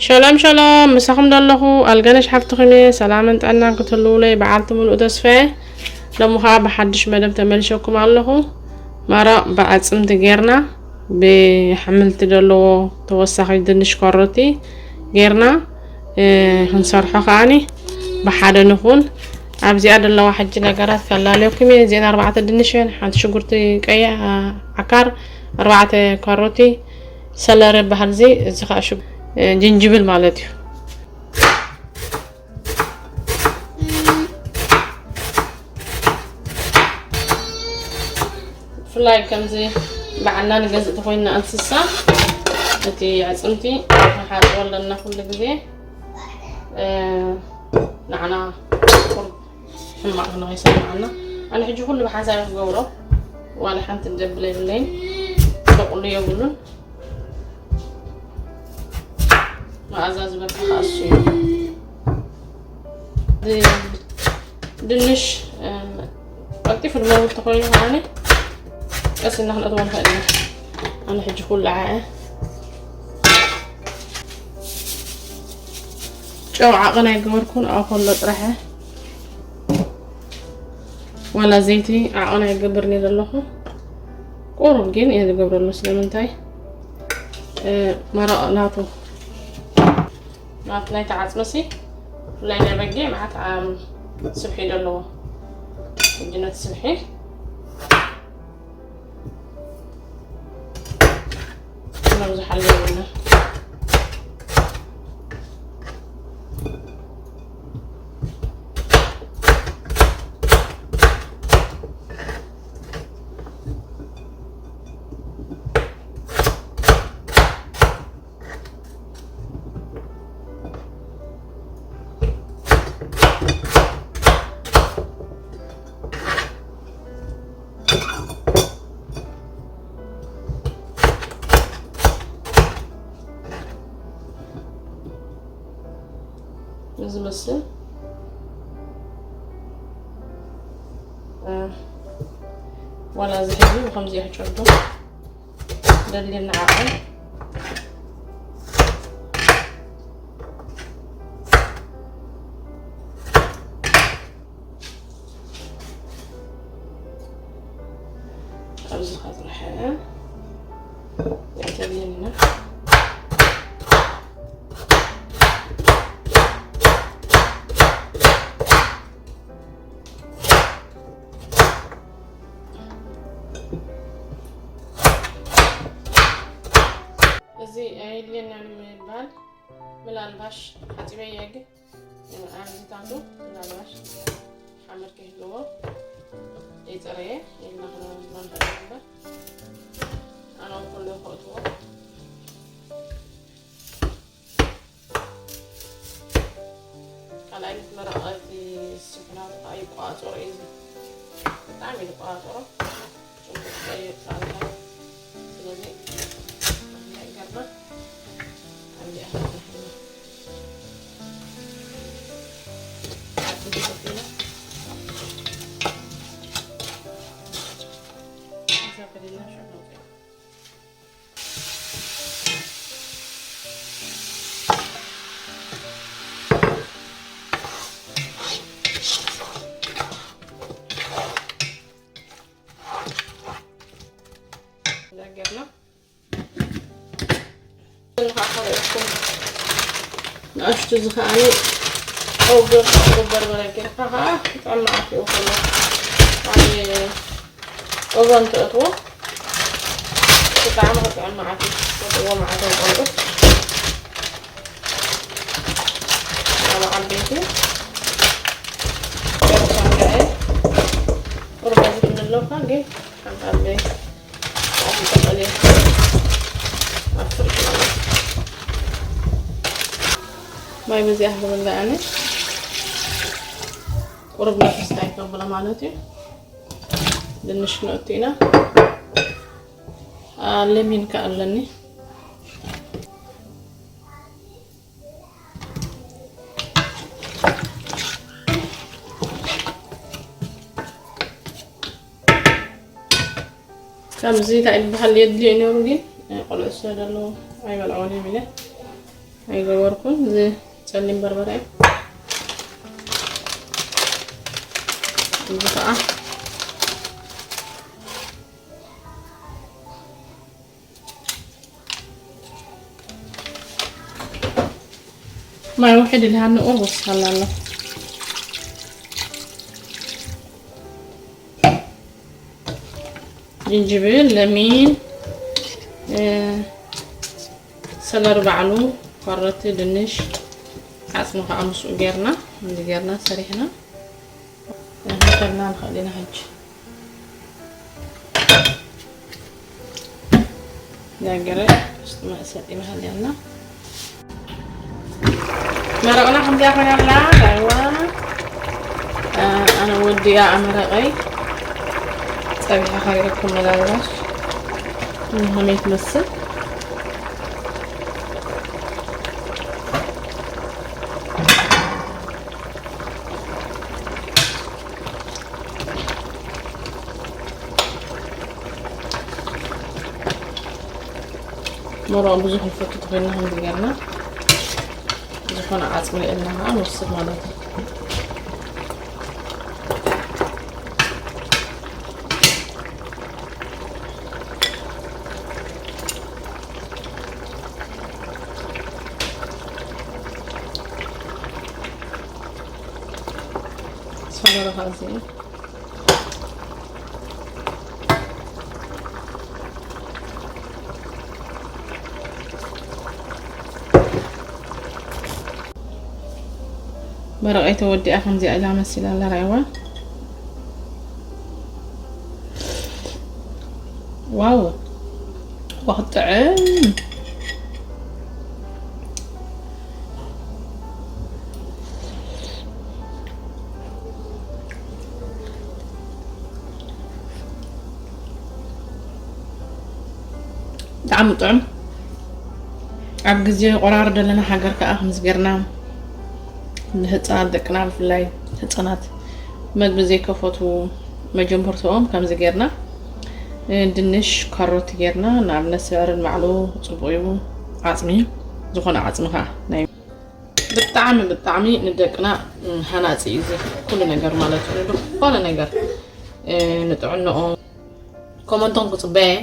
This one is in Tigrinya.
ሸሎም ሸሎም፣ ምሳኹም ዘለኹ ኣልጋነሽ ሓፍትኹም እየ። ሰላምን ጥዕናን ክትህልውለይ በዓልቲ ምሉእ ተስፋ እየ። ሎሚ ኸዓ ብሓድሽ መደብ ተመልሸኩም ኣለኹ። መረቕ ብኣዕፅምቲ ጌርና፣ ብሓምልቲ ዘለዎ ተወሳኺ ድንሽ፣ ኮሮቲ ጌርና፣ እ፣ ክንሰርሖ ከዓኒ ብሓደ ንኹን። ኣብዚኣ ዘለዋ ሕጂ ነገራት ከላለየኩም እየ። እዚአን ኣርባዕተ ድንሽ እየን፣ ሓንቲ ሽጉርቲ ቀይሕ፣ ዓ-፣ ዓካር፣ ኣርባዕተ ካሮቲ፣ ሰለሪ በሃል እዚ፣ እዚ ኸዓ ሽጉ-፣ እ፣ ጅንጅብል ማለት እዩ። ብፍላይ ከምዚ በዓልና ንገዝእ ተኾይንና እንስሳ፣ እቲ ኣዕፅምቲ ንሓፅቦ ኣለና ኩሉ ግዜ። እ፣ ንዓና ቁሩብ ሕማቕ ኾነ ከይሰምዓና። ኣነ ሕጂ ኩሉ ብሓንሳብ እየ ክገብሮ፣ ዋላ ሓንቲ ደብል የብለይን፣ በቑሉ የብሉን። መኣዛ ዝበካ ከኣ እሱ እዩ። ድ-፣ ድንሽ፣ እ፣ ቀልጢፉ ዝመውት ተኾይኑ ከዓኒ ቀስ ኢልና ክንእትዎ ንኽእል ኢና። ኣነ ሕጂ ኩሉ ዓዐ ጨው ዓቐን ኣይገበርኩን፣ ኣብ ከሎ ጥራሕ ዋላ ዘይቲ ዓቐን ኣይገብርን እየ ዘለኹ። ቁሩብ ግን እየ ዝገብረሉ። ስለምንታይ? እ፣ መረቕ ናቱ፣ ናቱ ናይ ተዓጽመሲ፣ ብፍላይ ናይ በጊዕ መዓት፣ ኣም፣ ስብሒ ዘለዎ። ሕጂ ነቲ ስብሒ ነብዝሓሉ የብልና። ዝመስል እ፣ ዋላ እዚ ሕጂ ብኸምዚ ይሕጨዶ ደልየና ዓቐን። ኣብዚ ከጥርሐ ይዕተልየና። እዚ ኣየድልየናን ምባል፣ ምናልባሽ ሓፂበየ ግን ኣብዚታቱ ምናልባሽ ሓመድ ከይህልዎ የፅረየ ኢልና ክንብል ንኽእል እምበር፣ ኣነ እውን ኩሉ ከእትዎ። ካልኣይ ምስ መረቐ እቲ ስፍናቱ ከዓ ይቆፃፀሮ እዩ። እዚ ብጣዕሚ እዩ ዝቆፃፀሮ። ሽጉርቲ ቀይር ፃዕዳ። ስለዚ ኣብዚኣ ገርና ኣብዚኣ ክንሰርሕ ኢና። ኣብዚ ተፈቲና እዛ ከደና ሽዑ ነውፅያ። ዳገርና ንኻኸረኩም ንኣሽቱ ዝኸኣኒ ኦገር ቁሩብ በርበረ ጌርካ ከዓ ብጣዕሚ መዓት እዩ ከሎ ዓብዪ ኦቨን ተእትዎ ብጣዕሚ ክጥዕም መዓት እዩ። ወድዎ መዓት ኣይቆልዑት ኣብ ዓበይቲ ገርሻ ከዐ ቁርበ ዝግንለውካ ግን ሓንጣለይ ማይ በዚኣ ክብል ኣነ ቁሩብ ነፈስታ ይከብሎ ማለት እዩ። ድንሽ ነእቱ ኢና። አ፣ ለሚን ከኣለኒ ከምዚ እንታይ ዝበሃል የድልዮ ነይሩ፣ ግን ቆልዑ ስለ ዘለዉ ኣይበልዕዎን እዮም ኢለ። ኣይገበርኩን። እዚ ጸሊም በርበረ እዩ። እዚ ከዓ ማይ ውሕድ ኢልሃኒ ቁሩብ ወሲኻላ ኣሎ። ጅንጅብል፣ ለሚን፣ እ፣ ሰለሪ ባዕሉ፣ ካሮት፣ ድንሽ፣ ዓጽሚ ከዓ ምስኡ ጌርና፣ እንዲ ጌርና ሰሪሕና። ንኸድና ንኽእል ኢና ሕጂ። ዳገረ ውስጥ መእሰጥ ይበሃል ያልና። መረቕና ከምዚኣ ኮይና ኣላ። ዳይዋ፣ እ፣ ኣነ ወዲኣ መረቐይ ጸቢሐ ከሪረኩም መላልባሽ። እ፣ ከመይ ትመስል? መረቕ ብዙሕ ንፈቱ ተኾይንና ከምዚ ጌርና ዝኾነ ዓጽሚ ልእልና ከዓ ንወስድ ማለት እዩ። ሰለሪ ከዓ እዚ መረቐይ ተወዲኣ ከምዚኣ ኢላ መሲላ ኣላ። ራይዋ፣ ዋው፣ ዋው፣ ጥዕም። ብጣዕሚ ጥዑም። ኣብ ግዜ ቆራር ዘለና ሃገር ከኣ ከምዚ ጌርና ንህጻናት ደቅና፣ ብፍላይ ህጻናት መግቢ ዘይከፈቱ መጀመርትኦም ከምዚ ጌርና፣ እ፣ ድንሽ፣ ካሮት ጌርና፣ ንኣብነት ስዕርን ባዕሉ ጽቡቕ እዩ። ዓጽሚ፣ ዝኾነ ዓጽሚ ከኣ ናይ ብጣዕሚ፣ ብጣዕሚ ንደቅና፣ እ፣ ሃናጺ እዩ እዚ ኩሉ ነገር ማለት እዩ። ዝኾነ ነገር፣ እ፣ ንጥዕንኦም ኮመንቶም ክጽበ እየ።